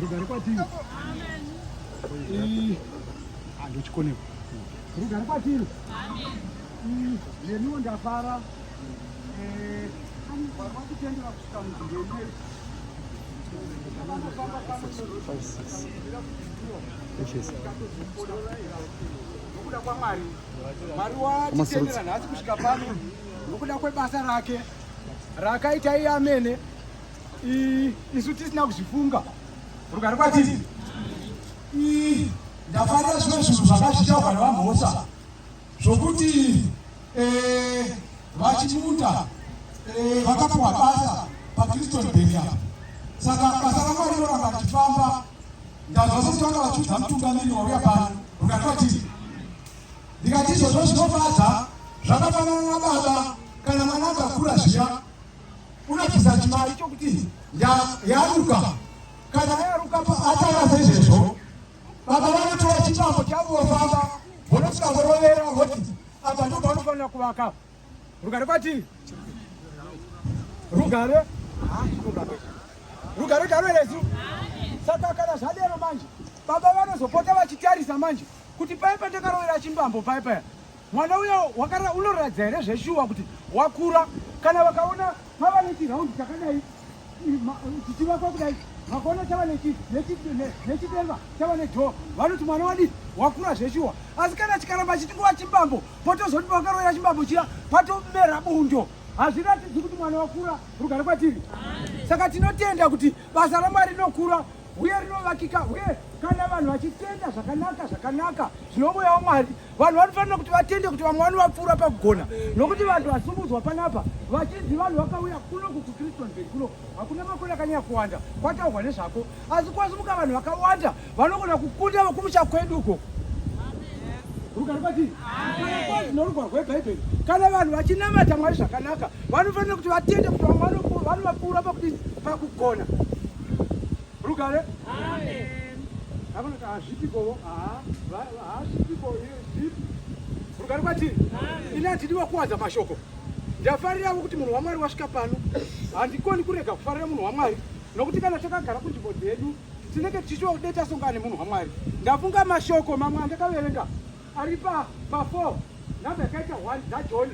Rugare kwatiri. Ndochikoneko. Rugare kwatiri. Neniwo ndafara. Eh, Mwari wakutendera kusvika munzvimbo inei. Nokuda kwaMwari. Mwari watitendera nhasi kusvika pano nokuda kwebasa rake rakaita iye amene isu tisina kuzvifunga rugare kwatiri. Ndafarira zvimwe zvinhu zvakazvitaurwa nevamhosva zvokuti eh, vachimunda eh, vakapiwa basa pakriston bank apa, saka basa raMwari rinoramba richifamba. Ndanzwa sekuti vanga vachiudza mutungamiri wauya pano, rugare kwatiri. Ndikati izvozvo zvinofadza, zvakafanana nababa kana mwana akakura zviya unobvisa chimari chokuti yaruka. Kana yaruka, ataura seizvezvo, baba vanotora chibambo chavo vofamba vonosvika vorovera voti apa ndo panofanira kuvaka. Rugare kwatiri. Rugare, rugare taroeresu. Saka kana zvadero manje baba vanozopota vachitarisa manje kuti pai pandakarovera chimbambo pai paya mwana uyo unoratidza here zveshuwa kuti wakura. Kana vakaona pava nechiraundi chakadai chichivakwa kudai, vakaona chava nechidenga, chava nedhoo, vanoti mwana wadii, wakura zveshuwa. Asi kana chikaramba chichingova chimbambo, potozoti pakarovera chimbambo chiya patomera bundo, hazviratidzi kuti mwana wakura. Rugare kwatiri. Saka tinotenda kuti basa raMwari rinokura uye rinovakika, uye kana vanhu vachitenda zvakanaka zvakanaka zvinomweya waMwari, vanhu vanofanira kuti vatende kuti vamwe vanovapfuura pakugona, nokuti vanhu vasumudzwa panapa vachinzi vanhu vakauya kunoku kuChristonburg kuno hakuna makore akanyanya kuwanda kwataurwa nezvako, asi kwasimuka vanhu vakawanda vanogona kukunda vokumusha kwedu uko. Rugare kwatiri. Kana kwanzi norugwaro rwebhaibheri, kana vanhu vachinamata Mwari zvakanaka, vanofanira kuti vatende kuti vamwe vanovapfuura pakudini, pakugona. Rugare. Avanoti hazvipikowo, hazvipiko zvipi. Rugare kwatiri. Ini handidi wakuwanza mashoko. Ndafarirawo kuti munhu waMwari wasvika pano. Handikoni kurega kufarira munhu waMwari, nokuti kana takagara kunzvimbo dzedu tinenge tichishuwa kuti dai tasongana nemunhu waMwari. Ndafunga mashoko mamwe andakaverenga ari pa4 namba yakaita 1 dzaJohn,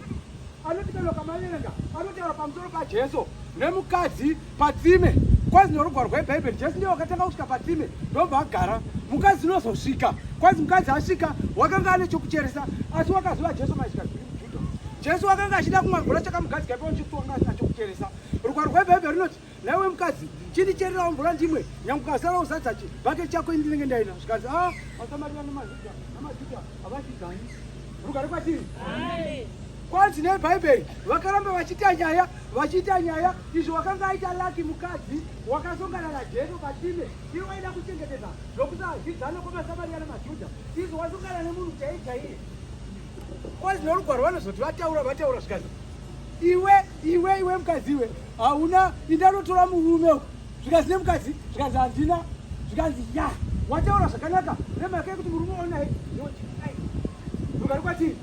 anoti kana ukamaverenga anotaura pamusoro paJesu nemukadzi patsime. Kwanzi norugwaro rwebhaibheri, Jesu ndiye wakatanga kusvika patsime, ndobva agara. Mukadzi unozosvika, kwanzi mukadzi asvika wakanga ane chokucheresa, asi wakaziva Jesu maisvika zviri muJudha. Jesu wakanga achida kumwa mvura, chakamugadzika ipapo chekuti wanga asina chokucheresa. Rugwaro rwebhaibheri rinoti, "Naiwe mukadzi, chindichererawo mvura ndimwe, nyange ukasara uzadza chibhaketi chako, ini ndinenge ndaina." Zvikanzi, a vaSamaria namaJudha havadyidzani. Rugare kwatiri. Kwanzi nebhaibheri vakaramba vachiita nyaya, vachiita nyaya. Izvo wakanga aita laki mukadzi wakasongana naJesu patsime. Ivo vaida kuchengetedza zvokusadyidzana kwamaSamaria namaJudha, izvo wasongana nemunhu chaiye chaiye. Kwanzi norugwaro vanozoti vataura vataura, zvikanzi, "Iwe, iwe, iwe mukadzi, iwe hauna, indanotora murume uku." Zvikanzi nemukadzi, zvikanzi, "Handina." Zvikanzi, "Ya, wataura zvakanaka nemhaka yekuti murume waunaye." Rugare kwatiri.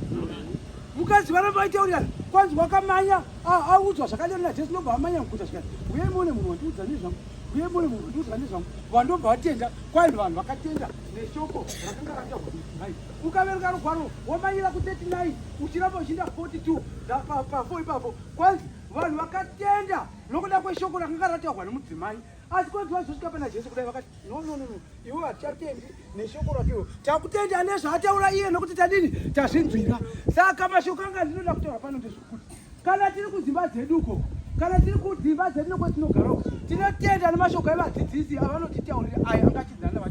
Mukadzi varamba vaitaurirana. Kwanzi wakamanya audzwa zvakadaro naJesu, ndobva amanya muguta, zvikanzi, "Uyai muone munhu wandiudza nezvangu, uyai muone munhu wandiudza nezvangu." Vandobva vatenda. Kwanzi vanhu vakatenda neshoko rakanga rataurwa mudzimai. Ukaverenga rugwaro wamanyira ku39 uchiramba uchienda 42 pa4 ipapo, kwanzi vanhu vakatenda nokuda kweshoko rakanga rataurwa nemudzimai. Asi kwanzi vazosvika pana Jesu kudai, vakati, "No, no, no, no, iwe hatichatendi neshoko rakewo, takutenda nezvaataura iye, nokuti tadini, tazvinzwira." Saka mashoko anga ndinoda kutaura pano ndezvokuti kana tiri kudzimba dzeduko, kana tiri kudzimba dzedu nokwetinogara uko, tinotenda nemashoko evadzidzisi avanotitaurira aya angachidzana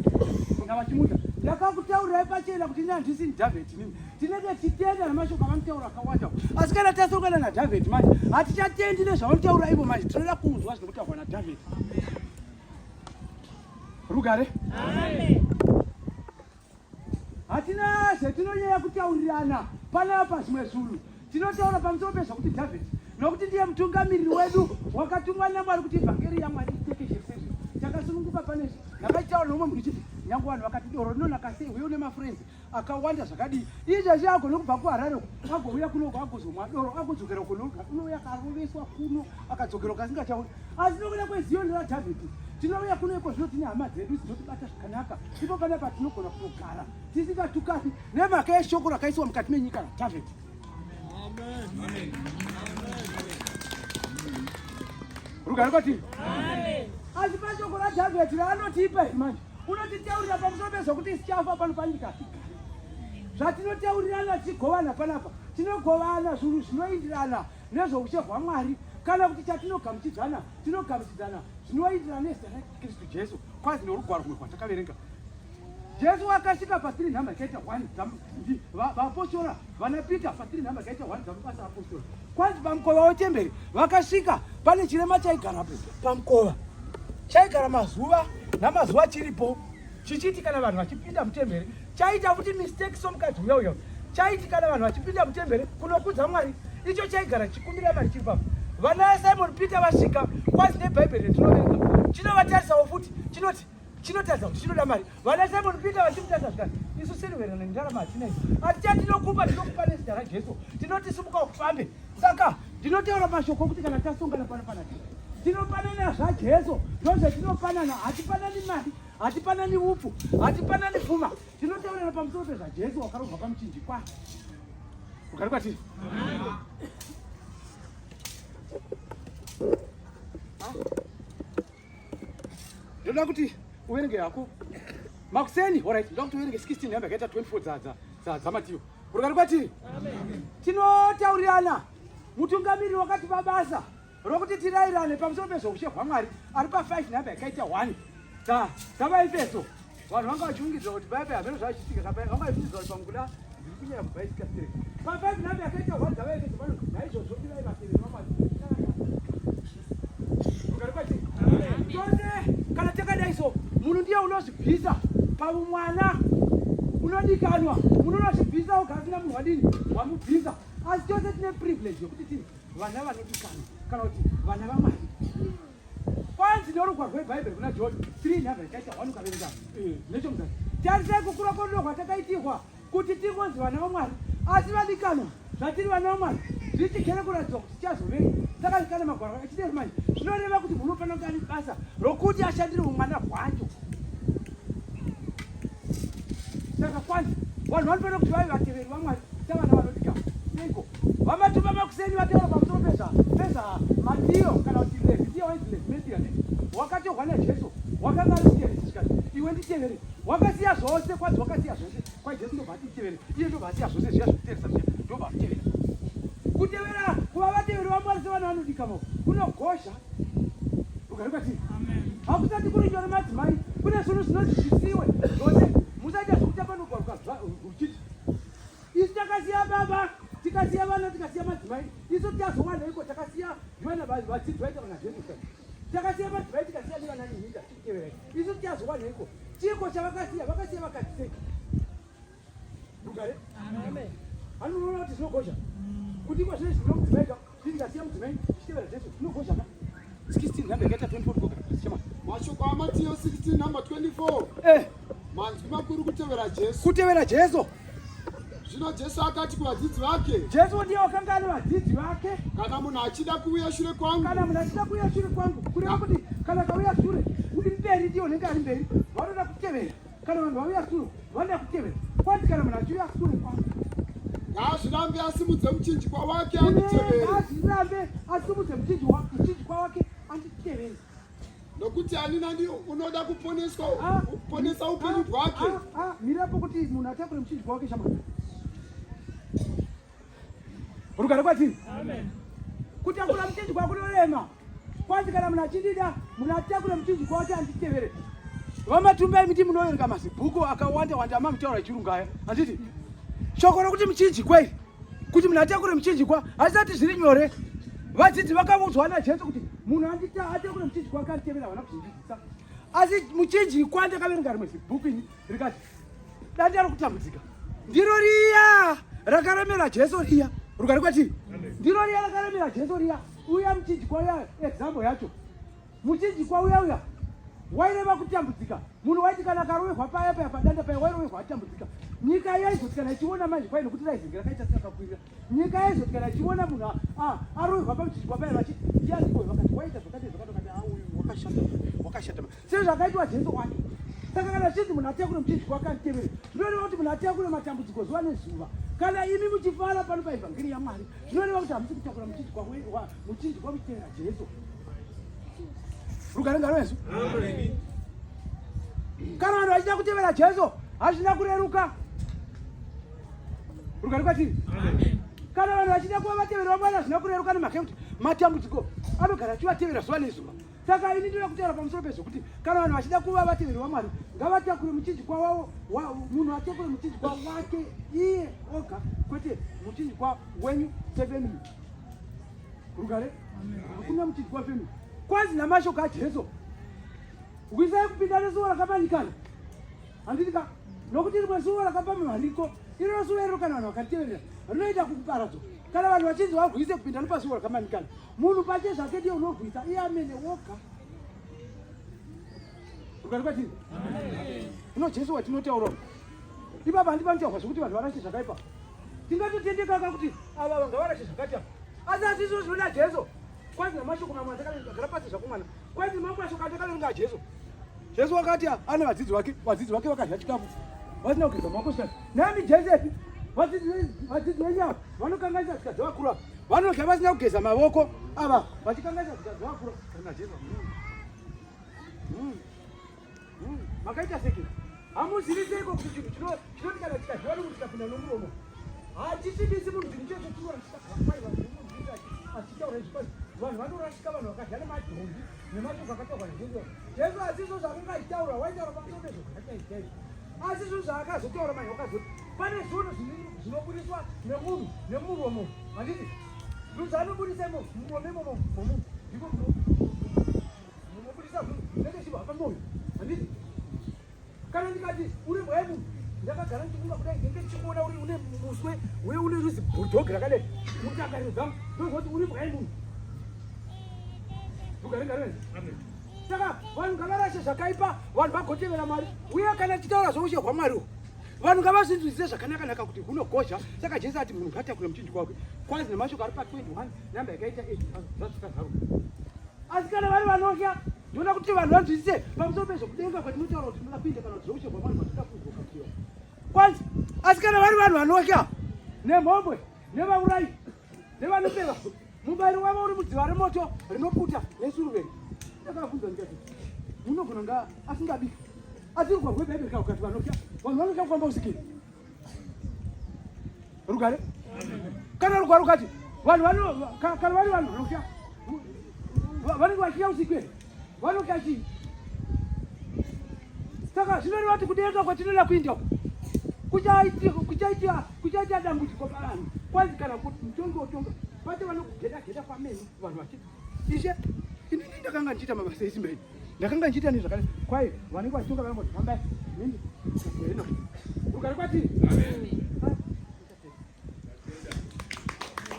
navachimuta. Ndakakutaurirai pachena kuti ini handisi David nini. Tinenge tichitenda nemashoko avanotaura akawanda, asi kana tasongana naDavid manje hatichatendi nezvavanotaura ivo manje. Tinoda kunzwa zvinokutaurwa naDavid. Rugare. Hatina zvetinonyanya kutaurirana panapa. Zvimwe zvinhu tinotaura pamusoro pezvokuti David, nokuti ndiye mutungamiriri wedu wakatumwa naMwari kuti vhangeri yaMwari itekeshe. Sezvo takasununguka pane izvi, ndakachitaura nomumwe munhu chiti nyange vanhu vakati doro rinonaka sei, uye une mafriends akawanda zvakadii, izvezvi agone kubva kuHarare uku agouya kunoko agozomwa doro agodzokera kuno, unouya akaroveswa kuno akadzokera kasingachaoni. Asi nokuda kweziyoni raDhavhidhi. Tinouya kuno iko zvino tine hama dzedu dzinotibata zvakanaka. Ipo panapa tinogona kutogara tisingatukani nemhaka yeshoko rakaiswa mukati menyika raDavid. Amen. Rugare kwatiri. Amen. Asi pashoko raDavid raanotipa iri manje unotitaurira pamusoro pezvokuti sichafa pano panyika atigare. Zvatinotaurirana tichigovana panapa tinogovana zvinhu zvinoindirana nezvoushe hwaMwari kana kuti chatinogamuchidzana tinogamuchidzana zvinoindirana nezita raKristu Jesu kwazi norugwaro rumwe rwatakaverenga. Jesu akasvika pa3 nhamba ikaita 1 vaapostora vana Peter pa3 nhamba ikaita 1 dzamabasa apostora kwanzi pamukova wetemberi vakasvika pane chirema chaigarapo pamukova chaigara mazuva namazuva chiripo chichiti kana vanhu vachipinda mutemberi chaita futi mistake somukadzi uya uya chaiti kana vanhu vachipinda mutemberi kunokudza Mwari icho chaigara chikumbira mari chiri papo vana Simon Peter vasvika kwanzi nebhaibheri retinoverenga chinovatarisawo futi chinoti chinotaridza kuti chinoda mari vana Simon Peter vachimutarisa zvikati isu sirivera nendarama hatina isu asi chatinokupa tinokupa nezita raJesu tinoti simuka ufambe saka ndinotaura mashoko okuti kana tasongana pano pana tinopanana zvaJesu ndozvatinopanana hatipanani mari hatipanani upfu hatipanani pfuma tinotaurana pamusoro pezvaJesu wakarohwa pamuchinjikwa ugari kwatiri Ndoda kuti uverenge hako makuseni alright ndoda kuti uverenge 16 yamba yakaita 24 dza dza dza dzaMatiyo rugare kwatiri tinotaurirana mutungamiriri wakatipa basa rokuti tirairane pamusoro pezvoushe hwamwari ari pa5 nhamba yakaita 1 dza dzavaefeso vanhu vanga vachiungidzira kuti baibai hameno zvachiitika vanga vachifungidzira kuti pamwe kuda ndiri kunyaya kubhaisika stereki pa5 nhamba yakaita 1 dzavaefeso vanonzi naizvozvo ivai vateveri vamwari Tose kana takadai so munhu ndiye unozvibvisa pamwana unodikanwa munhu unozvibvisa oga asina munhu wadini wamubvisa asi tose tine privilege yokuti tiri vana vanodikanwa kana kuti vana vamwari kwanzi norugwa rwebhaibheri kuna john 3 nhamba yakaita 1 ukaverenga eh, nechomuzasi tarisai kukura kworudo rwatakaitirwa kuti tingonzi vana vaMwari asi vadikanwa zvatiri vana vaMwari zvichigere kuratidzwa kuti tichazovei saka kana magwaro achidero manje zvinoreva kuti munhu unofanira kunge ane basa rokuti ashandire umwana hwacho saka kwanzi vanhu vanofanira kuti vave vateveri vaMwari savana vanodikanwa seiko vamatumba makuseni vataura pamusoro pezva pezva matiyo kana kuti levi ndiye wainzi levi mesiya nditi wakatorwa najesu wakanga ari muteveri zvikati iwe nditevere wakasiya zvose kwanzi wakasiya zvose kwai jesu ndobva atitevere iye ndobva asiya zvose zviya zvekuteresa zviya ndobva atitevera kutevera kuva vateveri vamwari sevana vanodikanwa kunogozha rugare kwatiri hakusati kuri nyore madzimai kune zvinhu zvinonzi zvisiwe zvose musaita zvekutamba nogwaruka ruchiti isu takasiya baba tikasiya vana tikasiya madzimai isu tichazowaneiko takasiya vana vadzidzi vaita vana jesu takasiya madzimai tikasiya nevana nenyika tichiteverai isu tichazowaneiko Chiko chavakasiya vakasiya vakati sei? Rugare. Amen. Anoona kuti zvinogozha. Kuti iko zvine zvino mudzimai ka, ndikasiya mudzimai ndichitevera Jesu zvinogozha ka. 16 number yakaita 24 goga. Chema. Mashoko aMatiyo 16 number 24. Eh. Manzwi makuru kutevera Jesu. Kutevera Jesu. Zvino Jesu akati kuvadzidzi vake. Jesu ndiye wakanga ane vadzidzi vake. Kana munhu achida kuuya shure kwangu. Kana munhu achida kuuya shure kwangu, kureva kuti kana kauya shure, uri mberi ndiye unenge ari mberi, vanoda kutevera. Kana vanhu vauya shure, vanoda kutevera. Kwanzi kana munhu achiuya shure kwangu. Ngaazvirambe asimudze muchinjikwa wake anditevere. Ngaazvirambe asimudze muchinjikwa wake anditevere. Nokuti ani nani unoda kuponeswa ah, kuponesa upenyu ah, bwake. Ah, mirapo kuti munhu atakure muchinjikwa wake shamwari. Rugare kwatiri. Amen. Kutakura muchinjikwa kunorema. Kwanzi kana munhu achindida, munhu atakure muchinjikwa wake anditevere. Vamatumba emiti munoverenga mazibhuku akawanda wanda amamutaura echirungu aya. Handiti? Shoko rokuti muchinjikwa iri kuti munhu atakure muchinjikwa hazvisati zviri nyore vadzidzi vakaudzwa najesu kuti munhu atakure muchinjikwa akanditevera havana kuzvinzwisisa asi muchinjikwa ndakaverenga rimwe zibhuku ini rikati danda rokutambudzika ndiro riya rakaremera jesu riya rugare kwatiri ndiro riya rakaremera jesu riya uya muchinjikwa uya example yacho Muchinjikwa uya uya waireva kutambudzika. Munhu waiti kana akaroverwa paya paya padanda paya wairoverwa atambudzika. Nyika yaizoti kana ichiona manje kwai nokuti raizenge rakaita serakakwirira. Nyika yaizoti kana ichiona munhu aroverwa pamuchinjikwa paya vachiti ndiani koyo vakati waita zvakati zvakati vakati ah uyu wakashata. kwakashata sezvakaitwa Jesu wacho. Saka kana zvichinzi munhu atakure muchinjikwa wake anditevere, zvinoreva kuti munhu atakure matambudziko zuva nezuva. Kana imi muchifara pano paevhangeri yaMwari, zvinoreva kuti hamusi kutakura muchinjikwa muchinjikwa muchitevera Jesu. Rugare ngaruve. Kana vanhu vachida kutevera Jesu, hazvina kureruka. Rugare kwatiri. Kana vanhu vachida kuva vateveri vaMwari, hazvina kureruka nemhaka yekuti matambudziko anogara achivatevera zuva nezuva. Saka ini ndinoda kutaura pamusoro pezvokuti kana vanhu vachida kuva vateveri vaMwari, ngavatakure muchinjikwa wavo, munhu atakure muchinjikwa wake iye oga, kwete muchinjikwa wenyu sefamily. Rugare? Hakuna muchinjikwa wefamily. Kwanzi namashoko aJesu, rwisai kupinda nesuwo rakapanyikana. Handiti ka? Nokuti rimwe suwo rakapamhariko, iroro suwo iroro kana vanhu vakateverera rinoita kukuparadzwa. Kana vanhu vachinzi varwise kupinda nepasuwo rakamanikana, munhu pache zvake ndiye unorwisa iye amene woga. Rugare kwatiri. Ino Jesu watinotaura ipapa handi panotaurwa zvekuti vanhu varashe zvakaipa. Tingatotendekaka kuti ava vanga varashe zvakati apa, asi hazvizvo zvinoda Jesu. Kwanzi namashoko mamwe andakaverenga, gara pasi zvako mwana. Kwanzi mamwe mashoko andakaverenga aJesu. Jesu wakati ane vadzidzi vake, vadzidzi vake vakadya chikafu vasina kugeza maoko zvikati, nami Jesu epi vadzidzi venyu ava vanokanganisa tsika dzevakuru ava, vanodya vasina kugeza mavoko ava vachikanganisa tsika dzevakuru. Kana Jesu makaita seke hamuzivi seiko kuti chinhu chinoti kana chikadyiwa nomunhu chikapinda nomuromo hachisvibisi munhu chinhu ichocho chinorasika achitaura izvi kwai vanhu vanorasika vanhu vakadya nemadhongi nemashoko akataurwa naJesu. Jesu asizvo zvaakanga achitaura, waitaura pamusoro pezvo zvakaita izvi. Asi zvinhu zvaakazotaura manje wakazoti pane zvinhu zvinobudiswa nemunhu nemuromo, handiti? Zvinhu zvaanobudisa imo muromo imomo momunhu ndiko munobudisa zvinhu zvinenge zvichibva pamoyo, handiti? Kana ndikati uri mbwa yemunhu, ndakagara ndichifunga kudai ndenge ndichikuona uri une muswe uye une ruzi bulldog rakadai mutangariro dzangu ndozoti uri mbwa yemunhu. Rugare ngaruve. Saka vanhu ngavarashe zvakaipa, vanhu vagotevera Mwari. Uye kana tichitaura zvoushe hwaMwari uhu, vanhu ngavazvinzwisise zvakanaka-naka kuti hunogozha. Saka Jesu ati munhu ngaatakure muchinjikwa wake. Kwanzi nemashoko ari pa 21 namba yakaita 8 zvazvakazaruka. Asi kana vari vanotya, ndinoda kuti vanhu vanzwisise pamusoro pezvokudenga kwatinotaura kuti tinoda kuenda kana kuti zvoushe hwaMwari hwatinoda kuzogamuchira. Kwanzi, asi kana vari vanhu vanotya nemhombwe nevaurayi nevanopeva, mubayiro wavo uri mudziva remoto rinoputa nesuruveri. Ndakabvunza ndikati, munogona nga asingabiki asi rugwaro rwebhaibheri kana kukati vanotya, vanhu vanotya kufamba usiku. Rugare kana rugwaro rukati vanhu vano kana vari vanhu vanotya vanenge vachitya usiku here? Vanotya chii? Saka zvinoreva kuti kudenga kwatinoda kuinda uku kuchaitia kuchaita dambudziko pavanhu. Kwanzi kana kuti mutongi otonga pacho vanokugeda geda pameno vanhu vachiti ishe inini ndakanga ndichiita mabasa esimba ini ndakanga ndichiita nezvakadai kwai vanenge vachitonga vanongoti fambai nini eno rugare kwatiri.